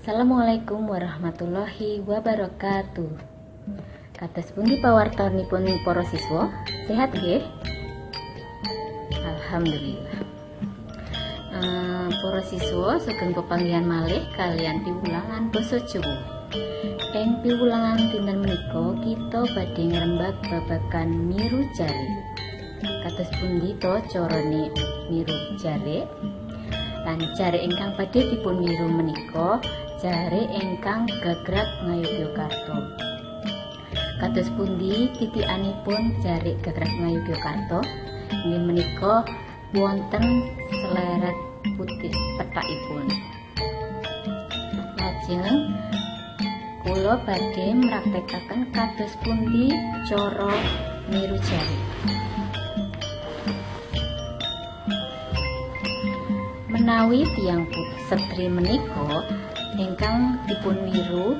Assalamualaikum warahmatullahi wabarakatuh. Kados pundi pawartonipun para siswa? Sehat nggih? Alhamdulillah. Para siswa sugeng pepanggihan malih kaliyan piwulangan basa Jawa. Ing piwulangan dinten menika kita badhe ngrembag babagan miru jarik. Kados pundi to carane miru jarik? Lan jarik ingkang badhe dipun wiru menika jarik ingkang gagrag Ngayogyakarta. Kados pundi titikanipun jarik gagrag Ngayogyakarta? Inggih menika wonten seleret putih pethakipun. Lajeng kula badhe mraktekaken kados pundi cara miru jarik. Menawi tiyang setri menika ingkang dipun wiru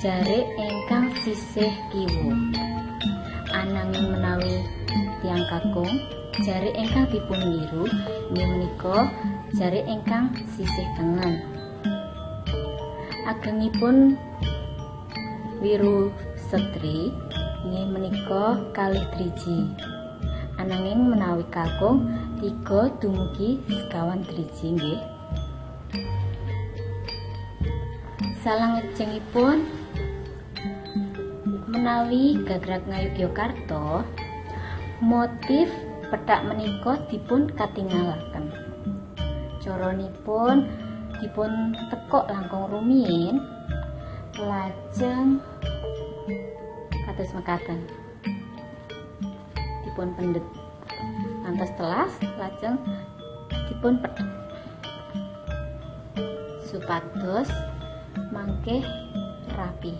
jarik ingkang sisih kiwa. Ananging menawi tiyang kakung jarik ingkang dipun wiru inggih menika jarik ingkang sisih tengen. Agengipun wiru setri inggih menika kalih driji. Ananging menawi kakung 3 dumugi sekawan driji nggih. Salajengipun menawi gagrag Ngayogyakarta motif pethak menika dipun katingalaken. Caranipun dipun tekuk langkung rumiyin lajeng kados mekaten. Dipun pendhet ngantos telas lajeng dipun pedhet supados mangke rapi.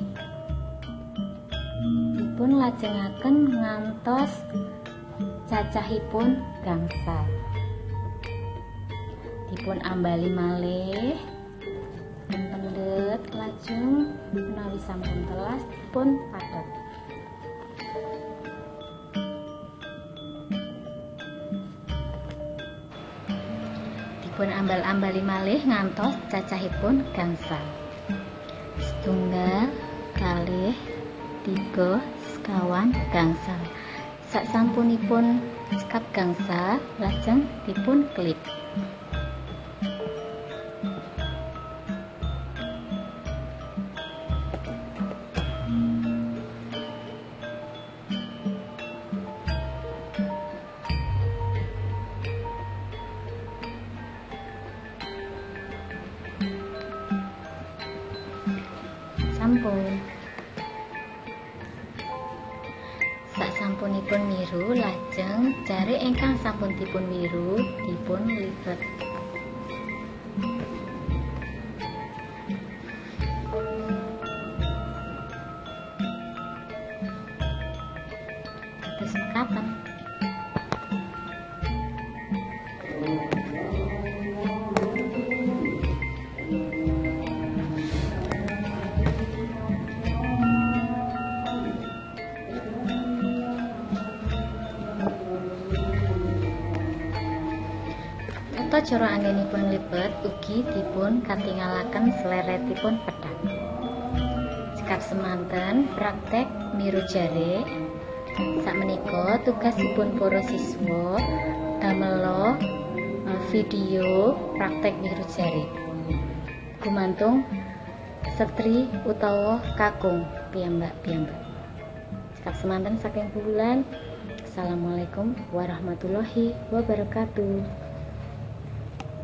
Dipun lajengaken ngantos cacahipun gangsal. Dipun ambali malih, dipun pendhet lajeng menawi sampun telas dipun padhet. Dipun ambal-ambali malih ngantos cacahipun gangsal. Setunggal, kalih, 3, sekawan, gangsal. Sasampunipun cekap gangsal, lajeng dipun klip. Sampun. Sasampunipun miru lajeng jarik ingkang sampun dipun wiru dipun lipet. Kados mekaten. Tata cara anggenipun nglipet ugi dipun katingalaken sleretipun pethak. Cekap semanten praktek miru jarik. Sakmenika tugasipun para siswa damela video praktek miru jarik. Gumantung setri utawa kakung piyambak-piyambak. Cekap semanten saking bulan. Assalamualaikum warahmatullahi wabarakatuh.